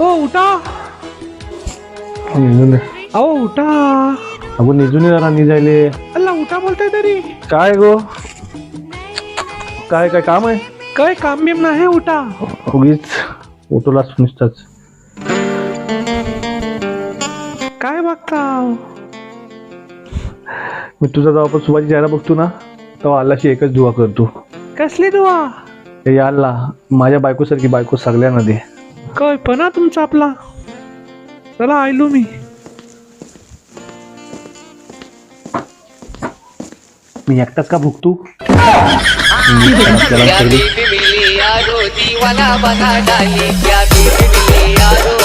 ओ उठा. निजून. अहो उठा. अगो निजून जरा निजायले. अल्ला, उठा बोलताय तरी. काय गो, काय काय काम आहे? काय काम बिम नाही, उठा. उगीच उठवलाच नुसताच. काय बघता? मी तुझा जेव्हा पण सुभाची चेहरा बघतो ना, तेव्हा अल्लाशी एकच दुवा करतो. कसली दुवा? हे या अल्ला, माझ्या बायकोसारखी बायको सगळ्यांना दे. काय पण हा तुमचा आपला. चला, आयलो मी. मी एकटाच का भुगतू? क्या बीबी मिली यारो, दीवाना बना डाली. क्या बीबी मिली यारो.